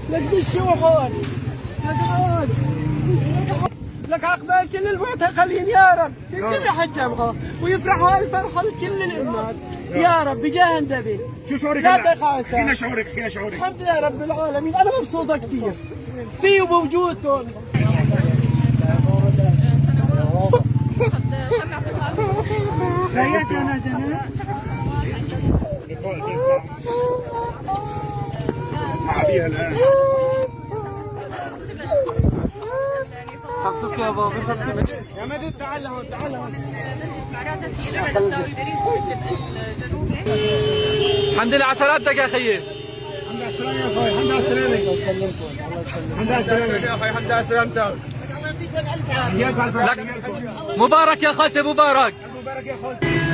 لك دشوا هون، لك هون، لك عقبال كل المعتقلين يا رب، تنجمع الجمعة ويفرحوا هالفرحة لكل الأمات يا رب بجاه النبي. شو شعورك؟ لا هلا؟ تقع. احكي شعورك، احكي شعورك. الحمد لله رب العالمين، أنا مبسوطة كثير في وبوجودكم. أنا جنات. مع ابيها الان. خبطك يا بابا، خبطك يا مدد، تعال لهون، تعال لهون. منزل في جبل الزاوية بريف إدلب الجنوبي. الحمد لله على سلامتك يا خيي. الحمد لله على السلامة يا اخوي، الحمد لله على السلامة. الله يسلمكم، الله يسلمكم. الحمد لله على السلامة يا اخي، الحمد لله على سلامتك. اياك على الفرح. مبارك يا خالتي، مبارك. مبارك يا خالتي.